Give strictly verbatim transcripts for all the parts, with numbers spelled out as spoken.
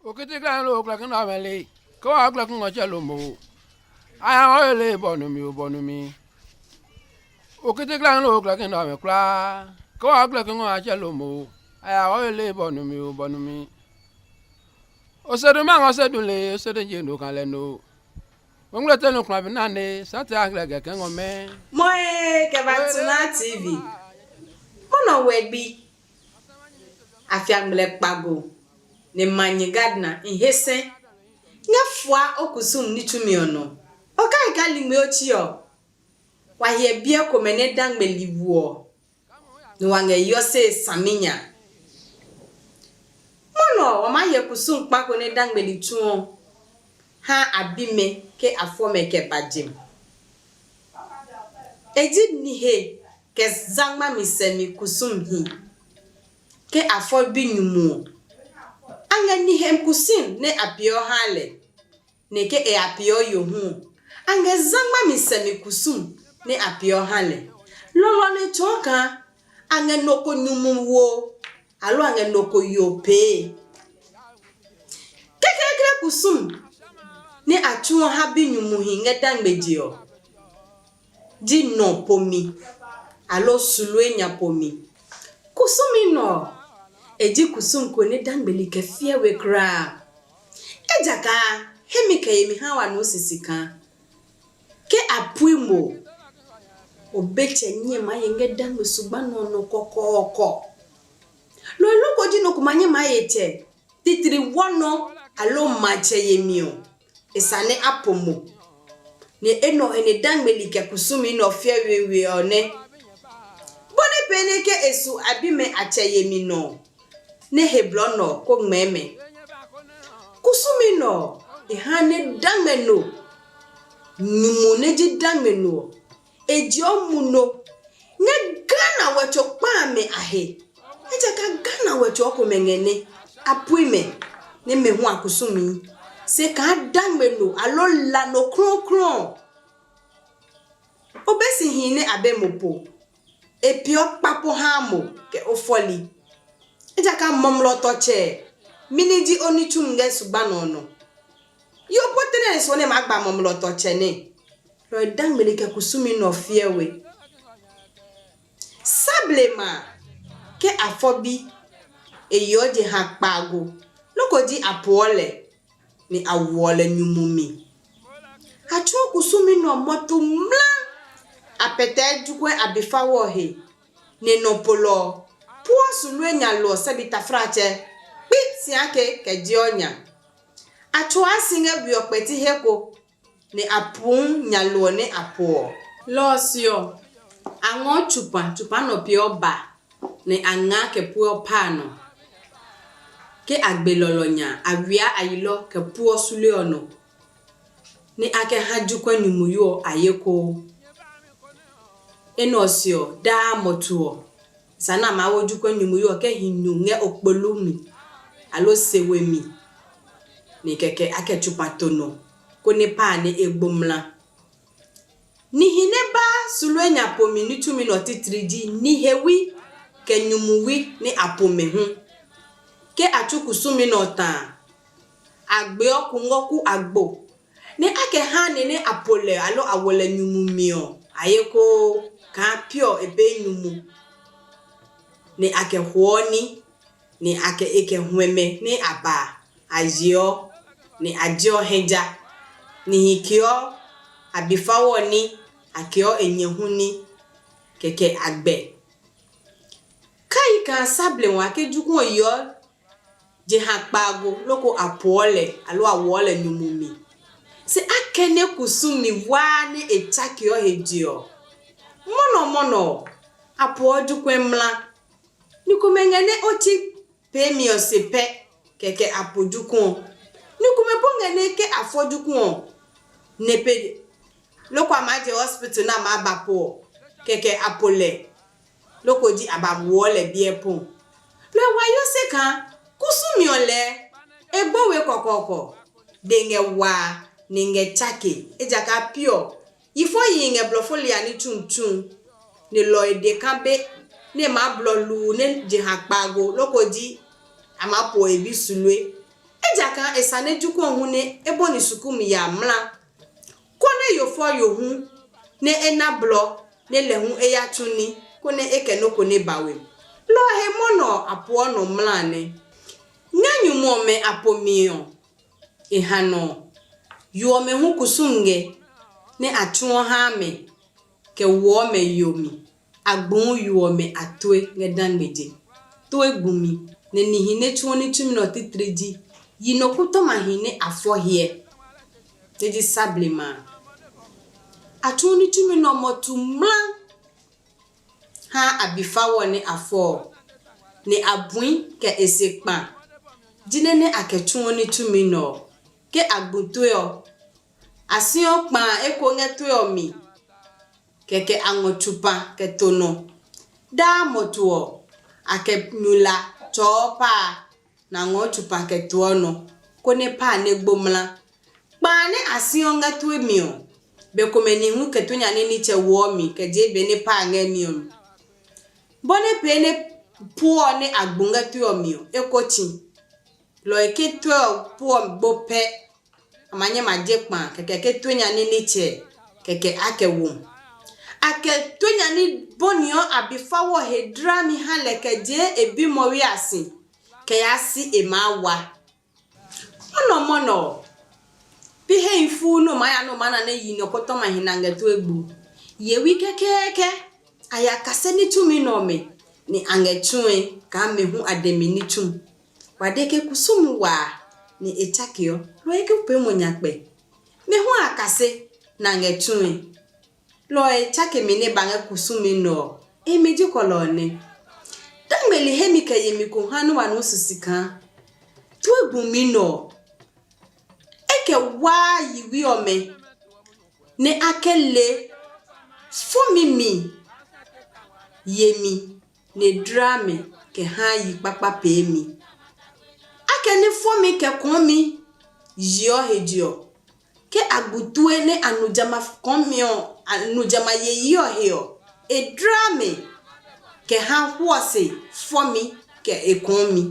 Okiti klɛngɛ lo klɛki nɛ ɔmɛ le, ke wa klɛki ngɔ tsɛ lo mo. Aya wa le bɔ numi o bɔ numi. Okiti klɛngɛ lo klɛki nɛ ɔmɛ kulaa, ke wa klɛki ngɔ a tsɛ lo mo. Aya wa le bɔ numi o bɔ numi. O se du ma ngɔ se du le, o se du je no kan lɛ no. Mo ngmlɛ te nɔ kplabi nane, sa te a ngmlɛ kɛ kɛ ngɔ mɛ. Moe kɛ ba tuna T V. Mo nɔ wɛ gbi. Afia ngmlɛ kpago. Ne ma nyi Gardner n he sɛ. Ngɛ fua o kusum ní tsumi ɔ nɔ. O kai ka ligbi o tsi ɔ. Wa hyɛ biɛ komɛ nɛ da ngmeli wu ɔ. Nɛ wa ngɛ yɔse saminya. Mɔnɔ ɔ, wa maa hyɛ kusum kpa ko nɛ da ngmeli tsu ɔ ha a bimɛ ke a fɔ mɛ kɛ ba jem. E ji nihe kɛ zangmami sɛmi kusum hi. Ke a fɔ binyumu ɔ, a ngɛ nihe kusum nɛ a peeɔ ha lɛ. Nɛ ke e a peeɔ yo hu ɔ, a ngɛ zangmami sɛmi kusum nɛ a peeɔ ha lɛ. Lɔlɔ nɛ tsɔɔ kaa a ngɛ nɔ ko nyumu wo, aloo a ngɛ nɔ ko yo pee. Kekleekle kusum nɛ a tsuɔ ha binyumuhi ngɛ dangmeje ɔ, ji nɔ pomi, aloo sulue nya pomi. Kusumi nɔ ɔ, e ji kusum ko nɛ dangmeli kɛ fiɛ we kulaa. Ejakaa hemi kɛ yemi ha wa nuu sisi kaa ke a pui mo, o be tsɛ nyɛ maa ye ngɛ dangme sugba nɔ nɔ kɔkɔɔkɔ. Lɔ ɔ loko ji nɔ ko ma nyɛ maa ye tsɛ titiri wɔ nɔ aloo matsɛ yemi ɔ, e sa nɛ a po mo. Nɛ enɛ ɔ he nɛ dangmeli kɛ kusumi nɛ ɔ fiɛ wewe ɔ nɛ. Bɔ nɛ pee nɛ ke e su a bimɛ a tsɛ yemi nɔ ɔ, nɛ he blɔ nɔ ɔ ko ngmɛɛ mɛ. Kusumi nɔ ɔ, e ha nɛ dangmɛ no, nyumu nɛ ji dangmɛ no ɔ, e jeɔ mu no ngɛ Ghana wɛtso kpa amɛ a he. Ejakaa Ghana wɛtso ɔ komɛ ngɛ nɛ a pui mɛ nɛ mɛ hu a kusumi, se kaa dangmɛ no aloo la no krɔɔkrɔɔ ɔ. O be si hi nɛ a be mo po, e peeɔ kpa po haa mo kɛ o fɔli. Ejakaa mɔmlɔtɔtsɛ, mini ji o ní tsumu ngɛ zugba nɔ ɔ nɔ? Yo po tɛnɛ nɛ suɔ nɛ maa gba mɔmlɔtɔtsɛ nɛ. Lɔ ɔ dangmeli kɛ kusumi nɔ fiɛ we. Sa blema ke a fɔ bi, e yeɔ jeha kpaago, loko ji a poɔ lɛ, nɛ a woɔ lɛ nyumu mi. A tsuɔ kusumi nɔ mɔtu mla, a pɛtɛɛ jukuɛ a be fawɔ ɔ he, nɛ nɔ polɔ ɔ puɔ sulue nya lo ɔ sɛbi tafratsɛ kpi siake kɛ jeɔ nya. A tsuaa si ngɛ we ɔ kpɛti he ko, nɛ a puu nya lo ɔ nɛ a puɔ ɔ. Lɔ ɔ se ɔ, a ngɔɔ tsupa, tsupa nɔ peeɔ ba, nɛ a ngaa kɛ pueɔ pa a nɔ. Ke a gbe lɔlɔ nya a wiaa a yilɔ kɛ pueɔ sule ɔ nɔ, nɛ a kɛ ha jokuɛ nyumuyo ɔ a ye koo. Enɛ ɔ se ɔ, daa mɔtu ɔ, sa nɛ a maa wo jokuɛ nyumuyo ɔ kɛ hi nyu ngɛ okpolu mi, aloo se we mi, nɛ kɛkɛ a kɛ tsupa to nɔ, konɛ pa a nɛ e gbo mla. Nihi nɛ baa sulue nya pomi ní tsumi nɛ ɔ titiri ji nihewi kɛ nyumuwi nɛ a po mɛ hu. Ke a tsu kusumi nɛ ɔ ta a, a gbeɔ kungwɔ ku agbo, nɛ a kɛ ha ni nɛ a po lɛ aloo a wo lɛ nyumu mi ɔ, a ye koo kaa piɔ e pee nyumu, nɛ a kɛ huɔ ní, nɛ a kɛ e kɛ huɛmɛ nɛ a ba a yeɔ, nɛ a jeɔ hɛ ja. Nihi keɔ a be fawɔ ní, a keɔ e nyɛ hu ní, kɛkɛ a gbɛ. Kai kaa sa blema ke jokuɛ ɔ yeɔ jeha kpaago loko a puɔ lɛ aloo a woɔ lɛ nyumu mi. Se akɛnɛ kusumi waa nɛ e tsakeɔ he je ɔ, mɔnɔ mɔnɔ ɔ, a puɔ jokuɛ mla. Ni komɛ ngɛ nɛ otsi peemi ɔ se pɛ, kɛkɛ a po jokuɛ ɔ. Ni komɛ po ngɛ nɛ ke a fɔ jokuɛ ɔ nɛ pe, loko a maa je hospital nɛ a maa ba po ɔ, kɛkɛ a po lɛ, loko ji a ba woɔ lɛ biɛ po. Lɔ ɔ wa yo se kaa kusumi ɔ lɛɛ e gbo we kɔkɔɔkɔ, de ngɛ waa, nɛ ngɛ tsake, ejakaa pi ɔ, yi fɔ yihi ngɛ blɔ fo lia ní tsuntsu, nɛ lɔ ɔ e de ka be nɛ e maa blɔ luu nɛ jeha kpaago loko ji a maa po e bi sulue. Ejakaa e sane jokuɛ hu nɛ e bɔni sukumi ya mla, konɛ yo fɔ yo hu nɛ e na blɔ nɛ lɛ hu e ya tsu ní, konɛ e kɛ nɔ́ ko nɛ ba we. Lɔ ɔ he mɔnɔ ɔ a puɔ nɔ mla nɛ. Ngɛ nyumu ɔmɛ a po mi ɔ, e ha nɔ ɔ, yo ɔmɛ hu kusum ngɛ nɛ a tsuɔ haa mɛ kɛ woɔ mɛ yo mi. A gbuɔ yo ɔmɛ a tue ngɛ dangmeje. Tue gbu mi, nɛ nihi nɛ tsuɔ ní tsumi nɛ ɔ titri ji yi nɔ kútɔmahi nɛ a fɔ hyɛ, nɛ ji sa blema a. A tsuɔ ní tsumi nɛ ɔmɛ ɔ tu mla haa a bi fawɔ nɛ a fɔ ɔ, nɛ a bui kɛ e se kpa. Jinɛ nɛ a kɛ tsuɔ ní tsumi nɛ ɔ, ke a gbu tue ɔ, a siɔ kpaa eko ngɛ tue ɔ mi, kɛkɛ a ngɔ tsupa kɛ to nɔ. Daa mɔtu ɔ, a kɛ nyula tsɔɔ pa a, nɛ a ngɔɔ tsupa kɛ toɔ nɔ, konɛ pa a nɛ gbo mla. Kpaa nɛ a siɔ ngɛ tue mi ɔ, be komɛ nihu kɛ tue nya ní nitsɛ woɔ mi kɛ jee be nɛ pa a ngɛ mi ɔ mi. Bɔ nɛ pee nɛ puɔ nɛ a gbu ngɛ tue ɔ mi ɔ, e ko tsi. Lɔ ɔ ke tue ɔ puɔ gbo pɛ, a ma nyɛ ma je kpa, kɛkɛ ke tue nya ní nitsɛ, kɛkɛ a kɛ wo. A kɛ tue nya ní bɔni ɔ a bi fawɔ he dlami ha lɛ kɛ jee e bimɔwe a si, kɛ yaa si e maa wa. Mɔnɔ mɔnɔ ɔ, pi hɛhi fuu nɛ o maa ya nɛ o maa na nɛ yi nɔ kɔtɔmahi nɛ a ngɛ tue gbu. Yewi kɛkɛɛkɛ, a ya kase ní tsumi nɛ ɔmɛ, nɛ a ngɛ tsue kaa mɛ hu a dɛ mi ní tsu. Wa de ke kusumi waa nɛ e tsakeɔ, lɔ ɔ he ke pee mo nyakpɛ. Mɛ hu a kase nɛ a ngɛ tsue. Lɔ ɔ he tsakemi nɛ ba ngɛ kusumi nɛ ɔ, e mi ji kɔlɔ ɔ nɛ. Dangmeli hemi kɛ yemi ko ha nɛ wa nuu sisi kaa tue gumi nɛ ɔ, e kɛ waa yiwi ɔmɛ nɛ a kɛ le fɔmi mi yemi, nɛ dla mɛ kɛ haa yi kpakpa peemi. Akɛni fɔmi kɛ kɔɔmi yeɔ he je ɔ, ke a gbu tue nɛ a nu jamɛ kɔɔmi ɔ, a nu jamɛ yeyi ɔ he ɔ, e dla mɛ kɛ ha huɔ se fɔmi kɛ e kɔɔmi.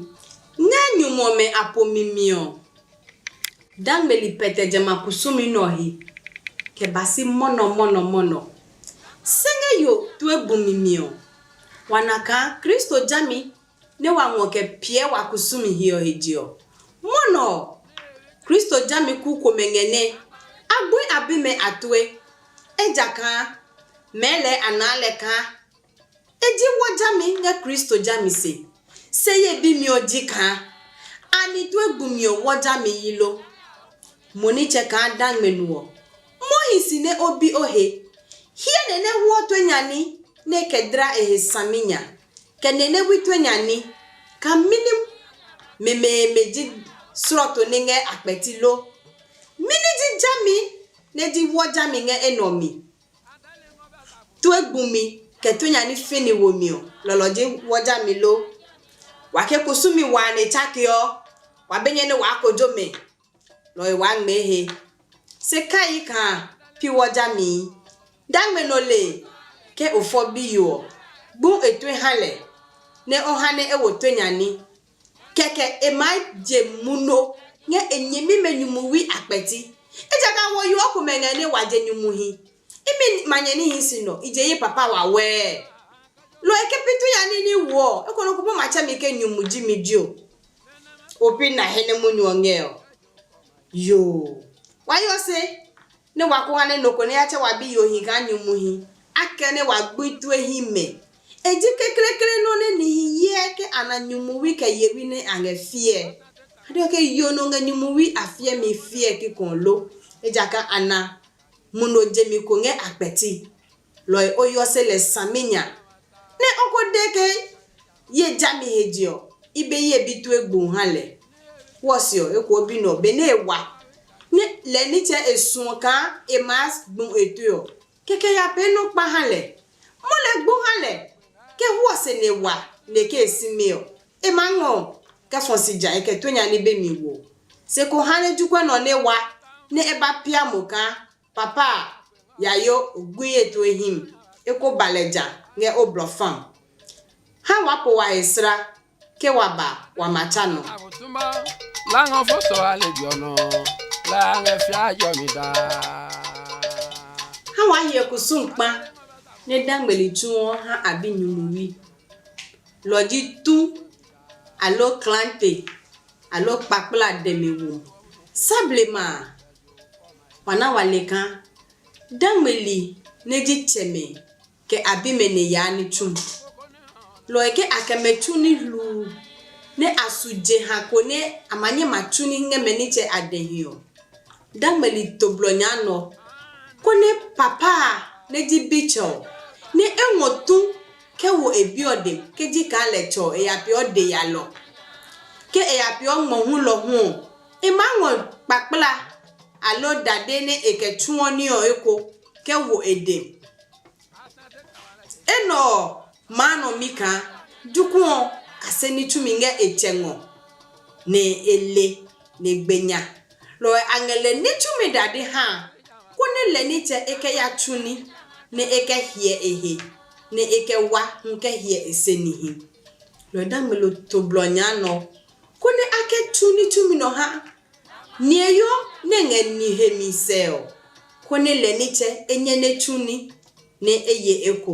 Ngɛ nyumu ɔmɛ a po mi mi ɔ, dangmeli pɛtɛ jamɛ kusumi nɛ ɔ he kɛ ba si mɔnɔ mɔnɔ mɔnɔ. Se ngɛ yo tue bumi mi ɔ, wa na kaa Kristo jami nɛ wa ngɔ kɛ piɛ wa kusumi he ɔ he je ɔ. Mɔnɔ ɔ, Kristo jami ku komɛ ngɛ nɛ a gui a bimɛ a tue, ejakaa mɛɛ lɛɛ a naa lɛ kaa e ji wɔ jami ngɛ Kristo jami se. Se ye bimi ɔ ji kaa, anɛ tue bumi ɔ wɔ jami yi lo? Mo nitsɛ kaa dangme nu ɔ, mo hi si nɛ o bi o he. Hiɛ nɛ nɛ huɔ tue nya ní nɛ e kɛ dla e he saminya, kɛ nɛ nɛ wi tue nya ní, ka minim memeeme ji slɔto nɛ ngɛ a kpɛti lo? Mɛni ji jami nɛ ji wɔ jami ngɛ enɛ ɔ mi? Tue gbu mi kɛ tue nya ní fini wo mi ɔ, lɔlɔ ji wɔ jami lo? Wa ke kusumi wa nɛ tsake ɔ, wa be nyɛ nɛ waa kojo mɛ. Lɔ ɔ waa ngmɛɛ he. Se kai kaa pi wɔ jamihi. Dangme nɔ le ke o fɔ biyo ɔ, gbu e tue ha lɛ, nɛ o ha nɛ e wo tue nya ní. Kɛkɛ e maa je muno ngɛ e nyɛmimɛ nyumuwi a kpɛti. Ejakaa wo yo komɛ ngɛ nɛ wa je nyumuhi. Imi ma nyɛ níhi si nɔ, i je ye papa wawɛɛ. Lɔ ɔ ke pi tue nya ní ní woɔ, ekonɔ ko ma tsɛ mi ke nyumu ji mi jio. O pi na he nɛ munyu ɔ ngɛ ɔ. Yoo, wa yo se nɛ wa ko ha nɛ nɔ ko nɛ ya tsɛ wa biyohi kaa nyumuhi, akɛnɛ wa gbui tue himɛ. E ji kekleekle nɔ́ nɛ nihi hyɛ ke a na nyumuwi kɛ yewi nɛ a ngɛ fiɛ. A de ke yo nɔ ngɛ nyumuwi a fiɛ mi fiɛ kikɔ lo, ejakaa a na muno jemi ko ngɛ a kpɛti. Lɔ ɔ o yɔ se lɛ saminya, nɛ o ko de ke ye jami he je ɔ, i be ye bi tue gbo ha lɛ. Wɔ se ɔ, eko bi nɔ benɛ e wa, nɛ lɛ nitsɛ e suɔ kaa e maa gbu e tue ɔ, kɛkɛ ya pee nɔ́ kpa ha lɛ. Mo lɛ gbu ha lɛ, ke huɔ se nɛ wa nɛ ke e simi ɔ, e maa ngɔ kɛ fɔ si ja e kɛ tue nya ní be mi wo. Se ko ha nɛ jukwɛ nɔ nɛ wa nɛ e ba pia mo kaa papa a ya yo o gui ye tue him, e ko ba lɛ ja ngɛ o blɔ fam. Ha wa po wa he sra ke wa ba wa ma tsa nɔ. La ngɔ fo sɔ a le jɔ nɔ, la ngɛ fia jɔ mi daa. Ha waa hyɛ kusum kpa nɛ dangmeli tsuɔ ha a bi nyumuwi. Lɔ ji tu, aloo klante, aloo kpakpla dɛmi wo. Sa blema a, wa na wa le kaa dangmeli nɛ ji tsɛmɛ kɛ a bi mɛ nɛ yaa ní tsu. Lɔ ɔ ke a kɛ mɛ tsu ní hluu, nɛ a su jeha ko nɛ a ma nyɛ ma tsu ní ngɛ mɛ nitsɛ a dɛhi ɔ, dangmeli to blɔ nya nɔ, konɛ papa a nɛ ji bitsɛ ɔ, nɛ e ngɔ tu kɛ wo e bi ɔ dɛ, ke ji kaa lɛ tsɛ ɔ, e ya peeɔ deyalɔ. Ke e ya peeɔ ngmɔ hulɔ hu ɔ, e maa ngɔ kpakpla aloo dade nɛ e kɛ tsuɔ ní ɔ eko kɛ wo e dɛ. Enɛ ɔ maa nɔ mi kaa jokuɛ ɔ kase ní tsumi ngɛ e tsɛ ngɔ, nɛ e le, nɛ e gbe nya. Lɔ ɔ a ngɛ lɛ ní tsumi dade ha a, konɛ lɛ nitsɛ e kɛ ya tsu ní, nɛ e kɛ hyɛ e he, nɛ e kɛ wa hu kɛ hyɛ e se nihi. Lɔ ɔ dangme lo to blɔ nya nɔ, konɛ a kɛ tsu ní tsumi nɔ ha. Niheyo nɛ ngɛ ni hemi sɛ ɔ, konɛ lɛ nitsɛ e nyɛ nɛ tsu ní, nɛ e ye eko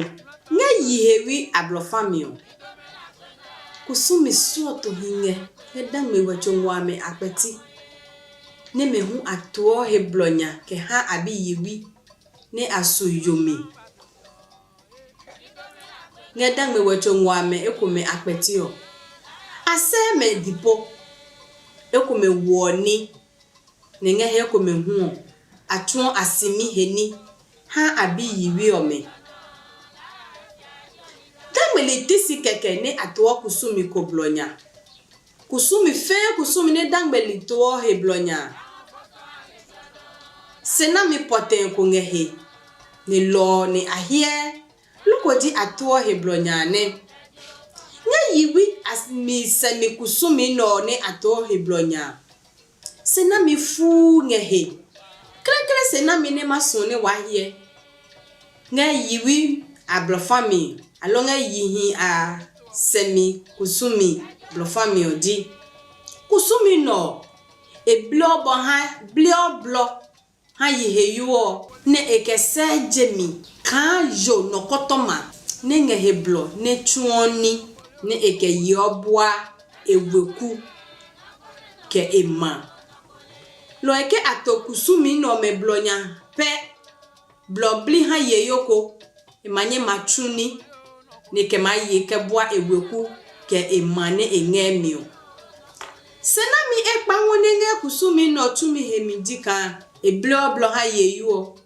ngɛ yihewi a blɔ fa mi ɔ. Kusumi suɔtohi ngɛ ngɛ dangme wɛtso ngua amɛ a kpɛti, nɛ mɛ hu a toɔ he blɔ nya kɛ ha a bi yiwi nɛ a su yo mi. Ngɛ dangme wɛtso ngua amɛ ekomɛ a kpɛti ɔ, a sɛɛ mɛ dipo, ekomɛ woɔ ní, nɛ ngɛ he ekomɛ hu ɔ, a tsuɔ a simi he ní ha a bi yiwi ɔmɛ. Dangmeli ti si kɛkɛ nɛ a toɔ kusumi ko blɔ nya. Kusumi fɛɛ kusumi nɛ dangmeli toɔ he blɔ nya a, se nami pɔtɛɛ ko ngɛ he, nɛ lɔ ɔ nɛ a hyɛ loko ji a toɔ he blɔ nya a nɛ. Ngɛ yiwi a mi sɛmi kusumi nɛ ɔ nɛ a toɔ he blɔ nya a, se nami fuu ngɛ he. Klɛklɛ se nami nɛ ma suɔ nɛ waa hyɛ ngɛ yiwi a blɔ fa mi, aloo ngɛ yihi a sɛmi kusumi blɔ fa mi ɔ ji, kusumi nɛ ɔ, e bleɔ bɔ ha bleɔ blɔ ha yiheyo ɔ, nɛ e kɛ sɛ je mi kaa yo nɔkɔtɔma nɛ ngɛ he blɔ nɛ tsuɔ ní, nɛ e kɛ yeɔ bua e weku kɛ e ma. Lɔ ɔ ke a to kusumi nɛ ɔmɛ blɔ nya pɛ, blɔ bli ha yeyo ko, e ma nyɛ ma tsu ní, nɛ e kɛ maa ye kɛ bua e weku kɛ e ma nɛ e ngɛ mi ɔ. Se nami ekpa hu nɛ ngɛ kusumi nɛ ɔ tsumi he mi ji kaa e bleɔ blɔ ha yeyo ɔ,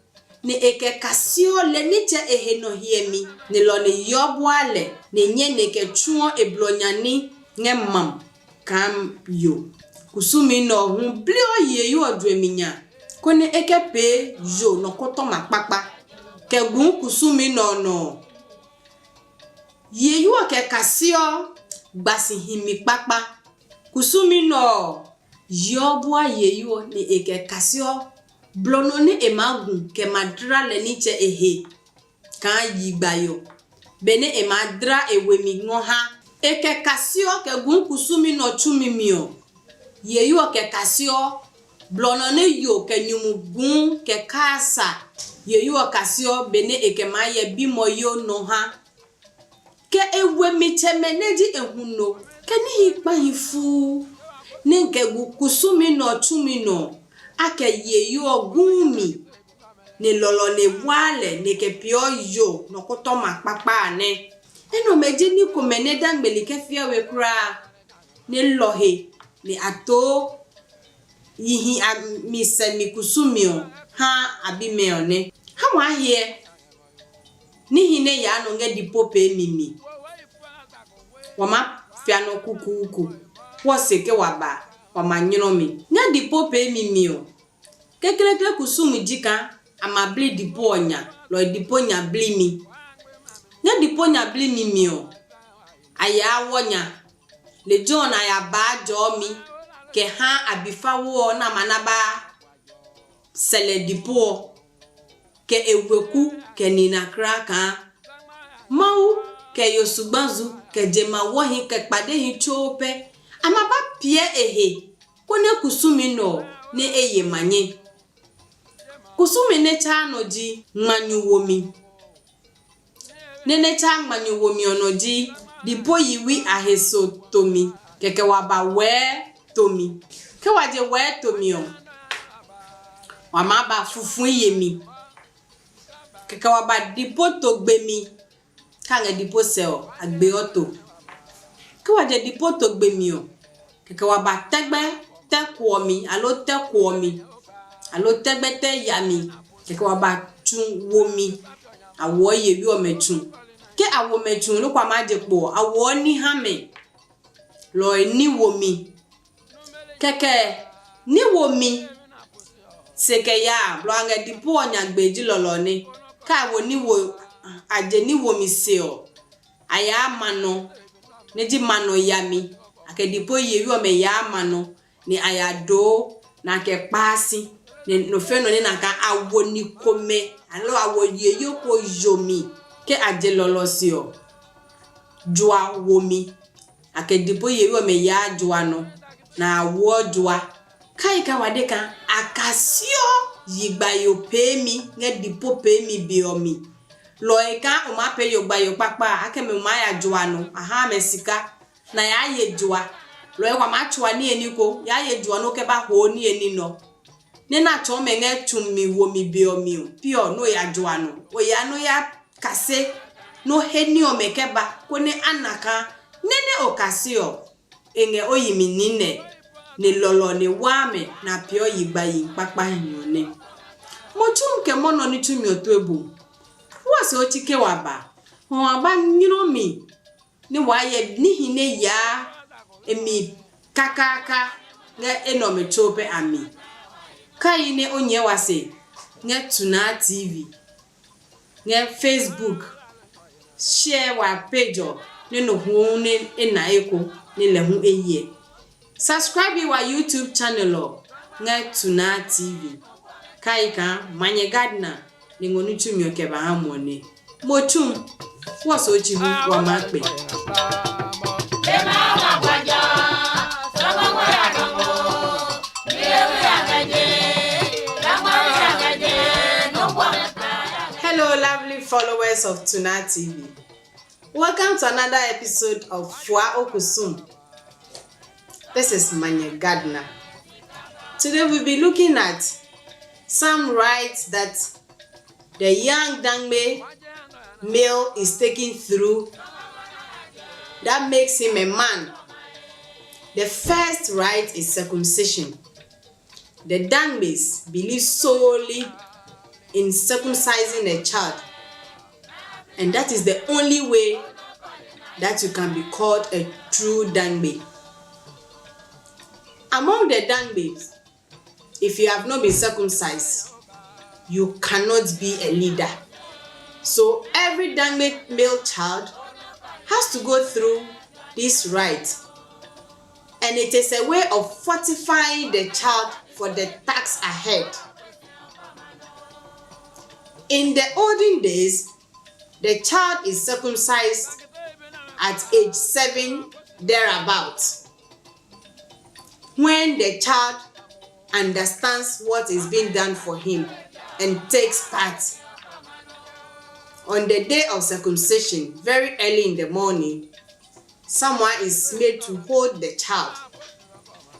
nɛ e kɛ kasiɔ lɛ nitsɛ e he nɔ hyɛmi, nɛ lɔ nɛ yeɔ bua lɛ, nɛ nyɛ nɛ kɛ tsuɔ e blɔ nya ní ngɛ mam kaa yo. Kusumi nɛ ɔ hu bleɔ yeyo ɔ juɛmi nya, konɛ e kɛ pee yo nɔkɔtɔma kpakpa, kɛ guu kusumi nɛ ɔ nɔ ɔ. Yeyo ɔ kɛ kasiɔ gbasihi mi kpakpa. Kusumi nɛ ɔ yeɔ bua yeyo ɔ, nɛ e kɛ kasiɔ blɔ nɔ nɛ e maa gu kɛ ma dla lɛ nitsɛ e he kaa yi gbayo, benɛ e maa dla e we mi ngɔ ha. E kɛ kasiɔ kɛ guu kusumi nɛ ɔ tsumi mi ɔ, yeyo ɔ kɛ kasiɔ blɔ nɔ nɛ yo kɛ nyumu guu kɛ kaa sa. Yeyo ɔ kasiɔ benɛ e kɛ maa hyɛ bimwɔyo nɔ ha. Kɛ e we mi tsɛmɛ nɛ ji e huno, kɛ níhi kpahi fuu, nɛ kɛ gu kusumi nɛ ɔ tsumi nɔ, a kɛ yeyo ɔ guu mi, nɛ lɔlɔ nɛ waa lɛ nɛ kɛ peeɔ yo nɔkɔtɔma kpakpa a nɛ. Enɛ ɔmɛ ji ní komɛ nɛ dangmeli kɛ fiɛ we kulaa, nɛ lɔ he nɛ a too yihi a mi sɛ mi kusumi ɔ ha a bimɛ ɔ nɛ. Ha waa hyɛ níhi nɛ yaa nɔ ngɛ dipo pee mi mi. Wa maa fia nɔ kukuuku, wɔ se ke wa ba, wa ma nyrɔ mi. Ngɛ dipo pee mi mi ɔ, kekleekle kusumi ji kaa a ma bli dipo ɔ nya, lɔ ɔ dipo nya bli mi. Ngɛ dipo nya bli mi mi ɔ, a yaa wɔ nya. Lejɛ ɔ nɛ a ya baa jɔɔmi kɛ ha abifawo ɔ nɛ a ma na ba sɛ lɛ dipo ɔ, kɛ e weku kɛ nina kulaa kaa Mawu kɛ yo sugbazu kɛ je ma wɔhi kɛ kpadehi tsuo pɛ, a ma ba piɛ e he. konɛ kusumi nɛ ɔ nɛ e ye manye. Kusumi nɛ tsaa nɔ ji ngmanyu womi. Nɛ nɛ tsaa ngmanyu womi ɔ nɔ ji dipo yiwi a he so tomi, kɛkɛ wa ba wɛɛ tomi. Ke wa je wɛɛ tomi ɔ, wa maa ba fufui yemi, kɛkɛ wa ba dipo togbemi. Ka ngɛ dipo sɛ ɔ, a gbeɔ to. Ke wa je dipo togbemi ɔ, kɛkɛ wa ba tɛgbɛ tɛ kuɔmi aloo tɛ kuɔmi aloo tɛgbɛ tɛ yami, kɛkɛ wa ba tsu womi. A woɔ yewi ɔmɛ tsu. Ke a wo mɛ tsu loko a maa je kpo ɔ, a woɔ ní ha mɛ. Lɔ ɔ ní womi. Kɛkɛ ní womi se kɛ yaa, blɔ a ngɛ dipo ɔ nyagbe ji lɔlɔ nɛ. Ka a wo ní wo a je ní womi se ɔ, a yaa ma nɔ, nɛ ji ma nɔ yami. A kɛ dipo yewi ɔmɛ yaa ma nɔ, nɛ a ya doo, nɛ a kɛ kpaa si, nɛ nɔ fɛ nɔ nɛ na kaa a wo ni komɛ, aloo a wo yeyo ko yomi. Ke a je lɔlɔ se ɔ, jua womi. A kɛ dipo yewi ɔmɛ yaa jua nɔ, nɛ a woɔ jua. Kai ka wa de kaa a kasiɔ yigbayo peemi ngɛ dipo peemi be ɔ mi. Lɔ ɔ he kaa o maa pee yo gbayo kpakpa a, a kɛ mɛ o maa ya jua nɔ, a haa mɛ sika, nɛ a yaa ye jua. Lɔ ɔ he wa maa tsua niye ní ko, yaa ye jua nɛ o kɛ ba hoo niye ní nɔ. Nɛ na tsɔɔ mɛ ngɛ tsumi womi be ɔ mi ɔ, pi ɔ nɛ o ya jua nɔ. O ya nɛ o ya kase nɛ o he ní ɔmɛ kɛ ba, konɛ a na kaa nɛ́ nɛ o kase ɔ, e ngɛ o yi mi nine, nɛ lɔlɔ nɛ waa mɛ nɛ a peeɔ yi gbayi kpakpahi ɔ nɛ. Mo tsu kɛ mɔnɔ ní tsumi ɔ tue bu. Wa se o tsi ke wa ba, hɔ a ba nyrɔ mi, nɛ waa yɛ níhi nɛ yaa e mi kakaaka ngɛ enɛ ɔmɛ tso pɛ a mi. Kai nɛ o nyɛɛ wa se ngɛ Tunaa T V, ngɛ Facebook, share wa page ɔ nɛ nɔ hu nɛ e na eko nɛ lɛ hu e hyɛ. Subscribe wa YouTube channel ɔ ngɛ Tunaa T V. Kai kaa Manyɛ Gardner ni ngɔ ní tsumi ɔ kɛ ba ha muɔ nɛ. Mo tsu, wɔ so tsi hu wa maa kpe. Hello, lovely followers of Tunaa T V. Welcome to another episode of Fua Okusum. This is Manyɛ Gardner. Today we'll be looking at some rights that the young Dangme male is taking through that makes him a man. The first right is circumcision. The Dangbes believe solely in circumcising a child, and that is the only way that you can be called a true Dangbe. Among the Dangbes, if you have not been circumcised, you cannot be a leader. So every Dangbe male child has to go through this rite, and it is a way of fortifying the child for the task ahead. In the olden days, the child is circumcised at age seven thereabouts, when the child understands what is being done for him and takes part. On the day of circumcision, very early in the morning, someone is made to hold the child.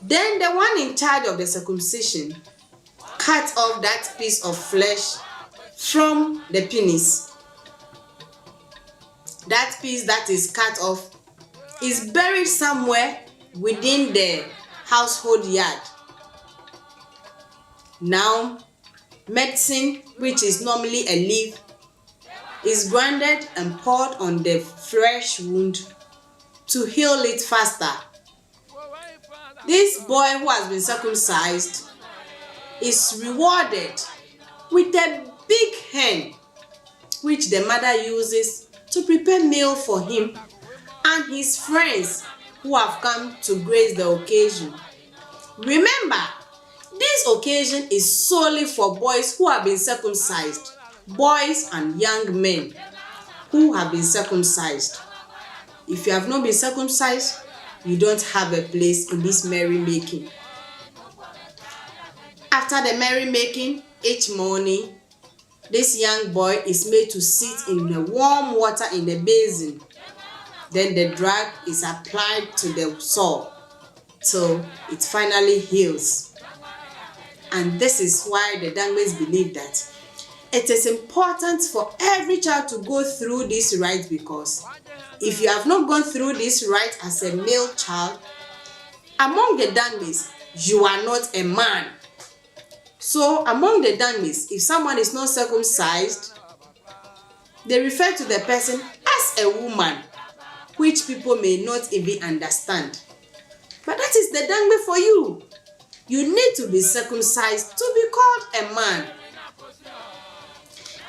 Then the one in charge of the circumcision cut off that piece of flesh from the penis. That piece that is cut off is buried somewhere within the household yard. Now, medicine, which is normally a leaf, is grounded and poured on the fresh wound to heal it faster. This boy who has been circumcised is rewarded with a big hen, which the mother uses to prepare meal for him and his friends who have come to grace the occasion. Remember, this occasion is solely for boys who have been circumcised, boys and young men who have been circumcised. If you have not been circumcised, you don't have a place in this merrymaking. After the merrymaking, each morning, this young boy is made to sit in the warm water in the basin. Then the drug is applied to the sore till it finally heals. And this is why the Dangmes believe that it is important for every child to go through this rite, because if you have not gone through this rite as a male child, among the Dangmes, you are not a man. So among the Dangmes, if someone is not circumcised, they refer to the person as a woman, which people may not even understand. But that is the Dangme for you. You need to be circumcised to be called a man.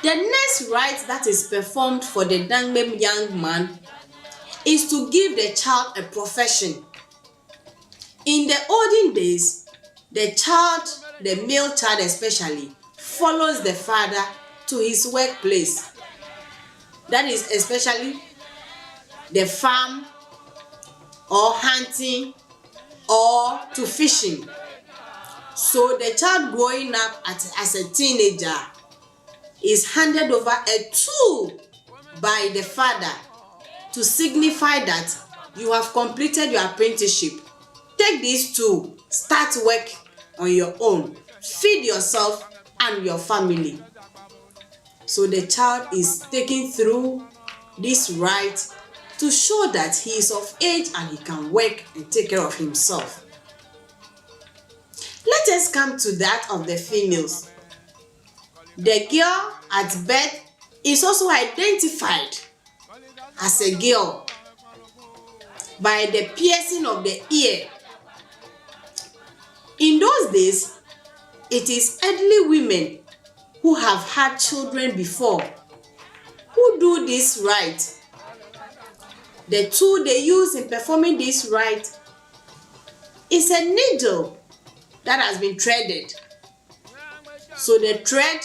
The next rite that is performed for the Dangme young man is to give the child a profession. In the olden days, the child, the male child especially, follows the father to his workplace. That is especially the farm or hunting or to fishing. So the child growing up at, as a teenager is handed over a tool by the father to signify that you have completed your apprenticeship. Take these two, start work on your own, feed yourself and your family. So the child is taken through this rite to show that he is of age and he can work and take care of himself. Let us come to that of the females. The girl at birth is also identified as a girl by the piercing of the ear. In those days, it is elderly women who have had children before who do this rite. The tool they use in performing this rite is a needle that has been threaded. So the thread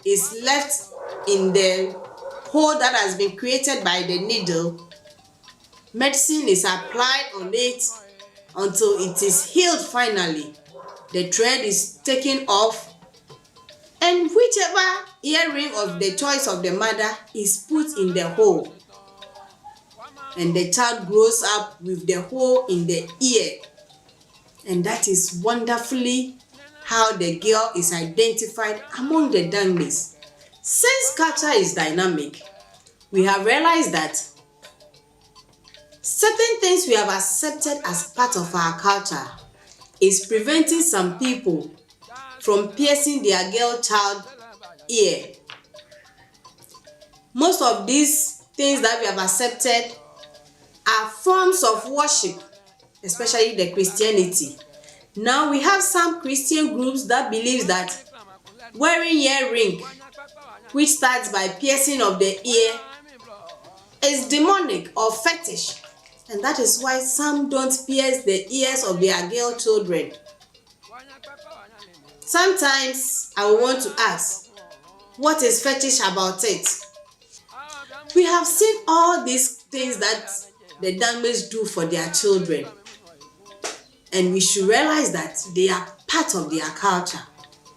is left in the hole that has been created by the needle. Medicine is applied on it until it is healed finally. The thread is taken off, and whichever earring of the choice of the mother is put in the hole. And the child grows up with the hole in the ear. And that is wonderfully how the girl is identified among the Dangmes. Since culture is dynamic, we have realized that certain things we have accepted as part of our culture is preventing some people from piercing their girl child ear. Most of these things that we have accepted are forms of worship, especially the Christianity. Now we have some Christian groups that believes that wearing earring, which starts by piercing of the ear, is demonic or fetish, and that is why some don't pierce the ears of their girl children. Sometimes I will want to ask, what is fetish about it? We have seen all these things that the Dangmes do for their children, and we should realize that they are part of their culture,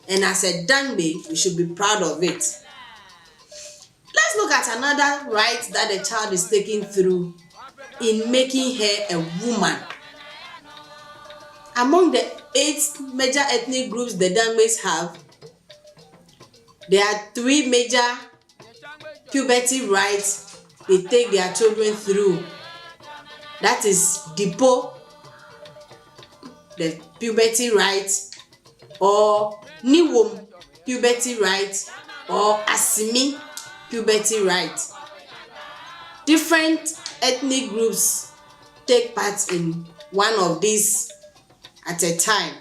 and as a Dangme, we should be proud of it. Let's look at another rite that the child is taking through in making her a woman. Among the eight major ethnic groups the Dangmes have, there are three major puberty rites they take their children through. That is Dipo, the puberty rite, or Niwom puberty rite, or Asimi puberty rite. Different ethnic groups take part in one of these at a time.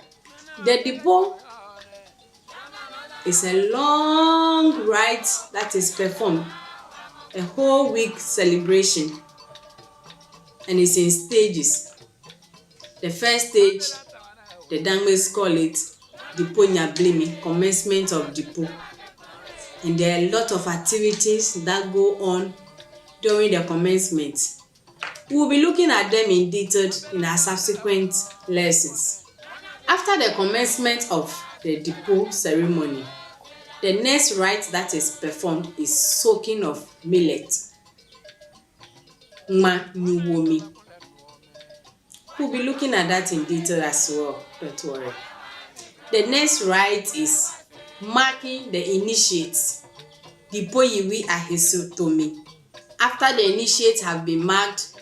The Dipo is a long rite that is performed, a whole week celebration, and it's in stages. The first stage, the Dangmes call it Dipo Nyablimi, commencement of Dipo. And there are a lot of activities that go on during the commencement. We will be looking at them in detail in our subsequent lessons. After the commencement of the Dipo ceremony, the next rite that is performed is soaking of millet. Ngma nyuwomi. We'll be looking at that in detail as well, don't worry. The next rite is marking the initiates. Dipo yiwi ahesotomi. After the initiates have been marked,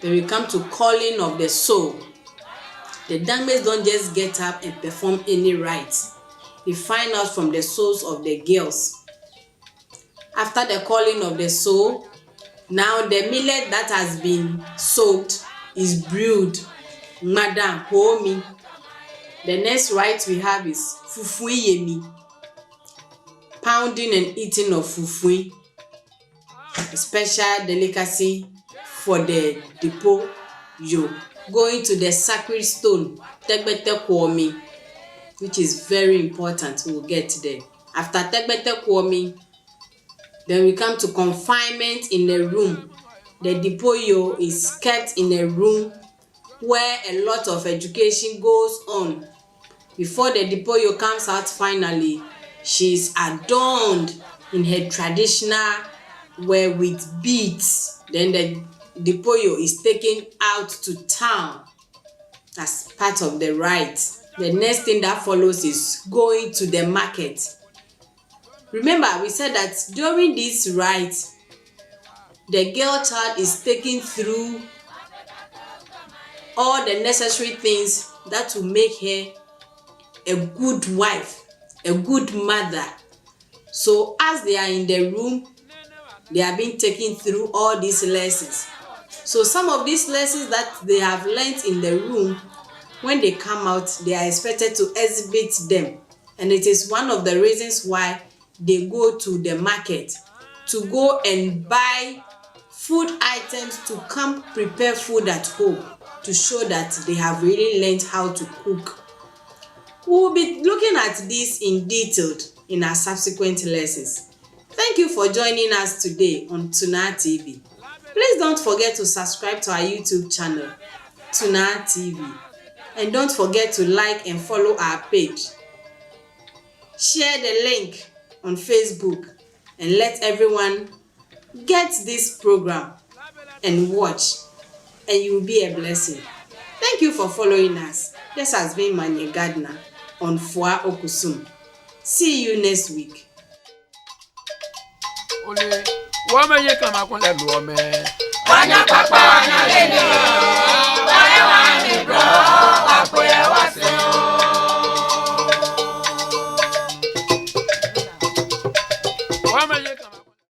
then we come to calling of the soul. The Dangmes don't just get up and perform any rites. They find out from the souls of the girls. After the calling of the soul, now the millet that has been soaked is brewed. Ngma da, homi. The next rite we have is fufui yemi, pounding and eating of fufui, a special delicacy for the Dipo yo. Going to the sacred stone, Tɛgbɛtɛ Kuɔmi, which is very important. We'll get there. After Tɛgbɛtɛ Kuɔmi, then we come to confinement in a room. The Dipo yo is kept in a room where a lot of education goes on. Before the Dipo yo comes out finally, she is adorned in her traditional wear with beads. Then the Dipo yo is taken out to town as part of the rite. The next thing that follows is going to the market. Remember, we said that during this rite, the girl child is taken through all the necessary things that will make her a good wife, a good mother. So as they are in the room, they are being taken through all these lessons. So some of these lessons that they have learnt in the room, when they come out, they are expected to exhibit them. And it is one of the reasons why they go to the market to go and buy food items to come prepare food at home to show that they have really learned how to cook. We will be looking at this in detail in our subsequent lessons. Thank you for joining us today on Tuna T V. Please don't forget to subscribe to our YouTube channel, Tuna T V. And don't forget to like and follow our page. Share the link on Facebook and let everyone get this program and watch, and you will be a blessing. Thank you for following us. This has been Manye Gardner on Fua Okusum. See you next week. Ole, wa me ye kama kun lɛ luɔ mɛ. Wa nya kpakpa, wa nya lele. Wa ye wa mi bro, wa kpe wa se o. Wa me ye kama